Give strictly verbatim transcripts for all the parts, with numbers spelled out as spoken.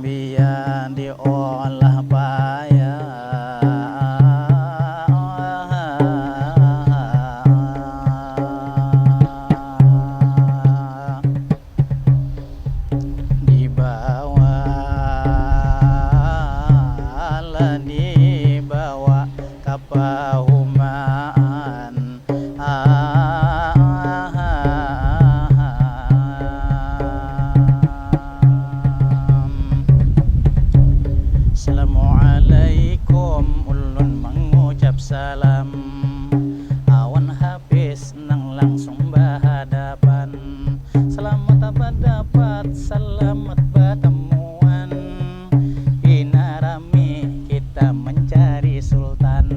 Pian diolah paya, dibawa lah dibawa ka pahumaan. Assalamualaikum, ulun mangucap salam. Awan habis nang langsung bahadapan. Selamat badapat, selamat batamuan. Pina rami kita mencari sultan,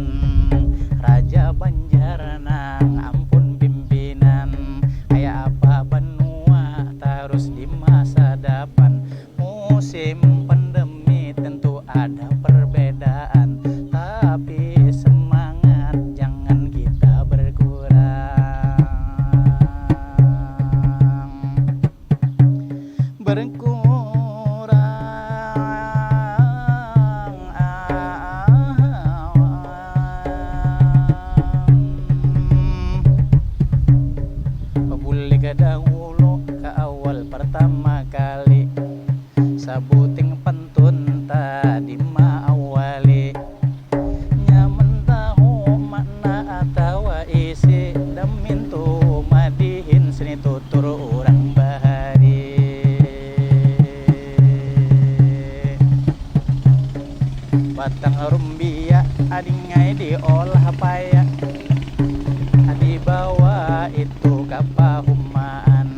raja Banjar nang ampun pimpinan. Kaya apa banua tarus di masa dapan. Musim pandemi tentu ada perbedaan, tapi semangat jangan kita berkurang. Berkurang. Bulik dahulu ka awal pertama kali, sabuting pantun tadi maawali. Nyaman tahu makna atawa isi, damin tu madihin seni tutur urang bahari. Batang rumbia adingai diolah paya, dibawa itu ka pahumaan.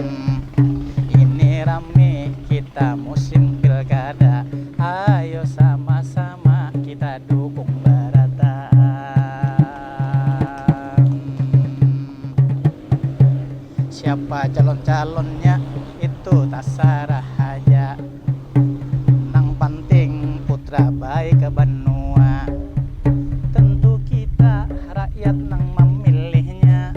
Ini rami kita musim pilkada, ayo sama-sama kita dukung barataan. Siapa calon-calonnya itu tasarah haja. Nang panting putra baik banua. Tentu kita rakyat nang mamilihnya.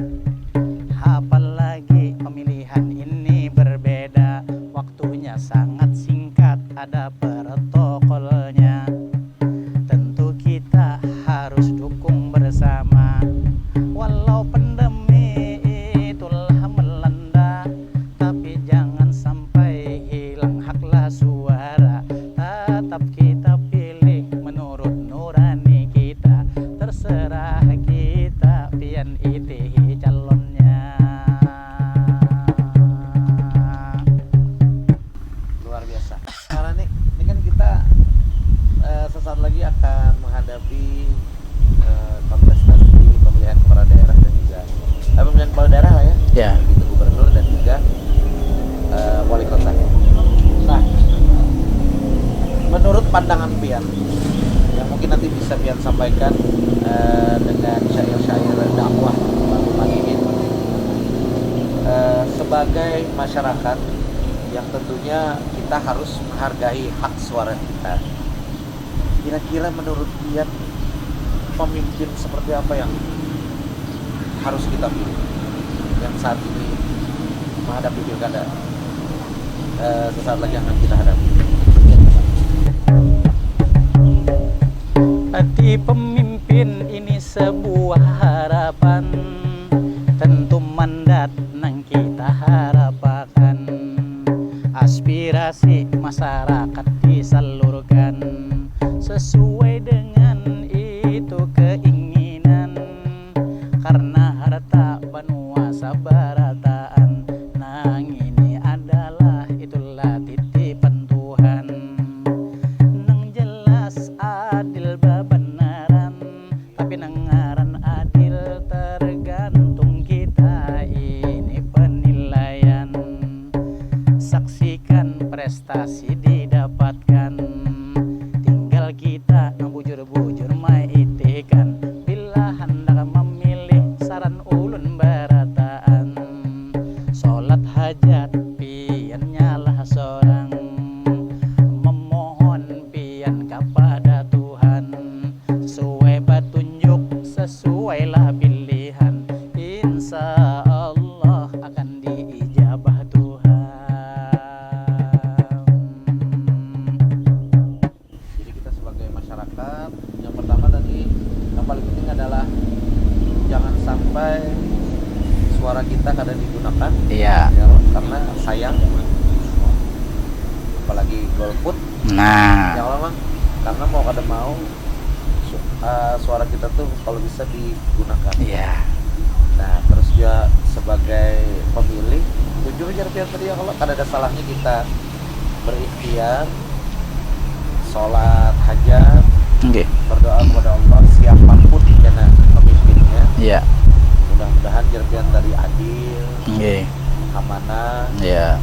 Apalagi pamilihan ini berbeda. Waktunya sangat singkat, ada protokolnya. Tentu kita harus dukung bersama. Walau pandemi itulah melanda, tapi jangan sampai hilang haklah suara. Tatap kita pilih menurut nurani kita. Terserah kita, pian itihi calonnya. Luar biasa. Karena nih, ini kan kita, eh, sesaat lagi akan menghadapi, eh, kontestasi pemilihan kepala daerah dan juga, eh, pemilihan kepala daerah lah ya. Ya. Begitu, gubernur dan juga, eh, wali kota. Nah, menurut pandangan pian yang mungkin nanti bisa pian sampaikan, eh, dengan syair-syair dakwah pagi ini, eh, sebagai masyarakat yang tentunya kita harus menghargai hak suara kita. Kira-kira menurut pian, pemimpin seperti apa yang harus kita pilih yang saat ini menghadapi pilkada, eh, sesaat lagi akan kita hadapi? Hati pemimpin ini sebuah harapan, tentu mandat nang kita harapakan. Aspirasi masyarakat disalurkan sesuai dengan itu keinginan. Karena harta banua sabarataan, nang ini adalah itulah titipan Tuhan. Nang jelas adil babanaran, tapi nang ngaran adil tergantung kita ini penilaian. Saksikan prestasi didapatkan, tinggal kita nang bujur-bujur maitikan. Bila handak mamilih, saran ulun barataan. Salat hajat pian nyalah sorang, memohon pian kapada Tuhan. Sesuai patunjuk, sesuailah pilihan, insya Allah akan diijabah Tuhan. Sampai suara kita kada digunakan. Iya. Ya, karena sayang. Apalagi golput. Nah. Ya Allah, Mang. Karena mau kada mau su- eh, suara kita tuh kalau bisa digunakan. Iya. Nah, terus juga sebagai pemilih, jujur aja pian tadi ya, kalau kada ada salahnya kita berikhtiar sholat hajat, Nggih. Berdoa kepada Allah, siapapun kena pemimpinnya, Iya. Mudah-mudahan jar pian tadi adil, Nggih. Amanah, Iya.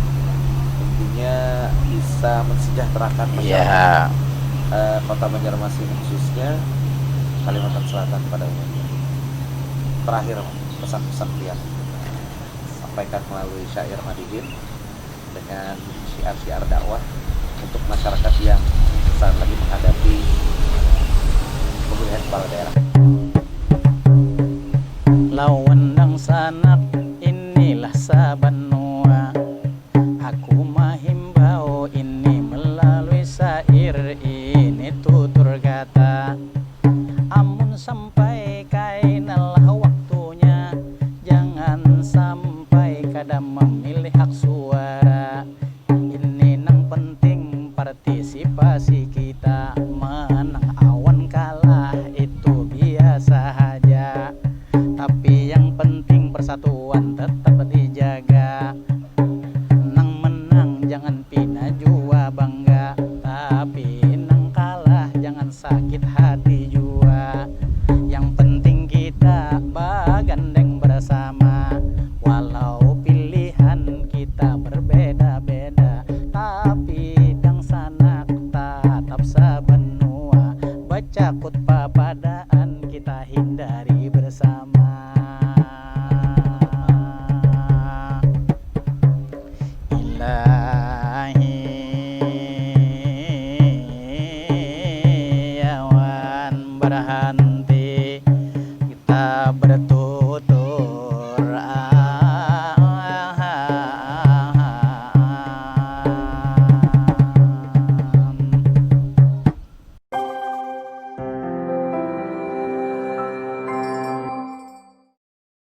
Intinya bisa mensejahterakan masyarakat Iya. eh, Kota Banjarmasin, khususnya Kalimantan Selatan pada umumnya. Terakhir, pesan-pesan pian sampaikan melalui syair Madidin dengan syiar-syiar dakwah untuk masyarakat yang saat lagi menghadapi pemilihan kepala daerah. Lawan dangsanak, inilah sabanua. Aku mahimbau ini melalui syair ini, tutur kata. Amun sampai kainalah waktunya, jangan sampai kada memilih hak suara. Ini nang penting, partisipasi kita. Menang awan kalah itu biasa haja, tapi yang penting persatuan tetap dijaga. Nang menang jangan pina jua bangga, tapi nang kalah jangan sakit hati jua. Yang penting kita bagandeng bersama, walau pilihan kita berbeda-beda, tapi dangsanak tatap sabanua. Bacakut papadaan kita hindari bersama. Ilahi awan berharap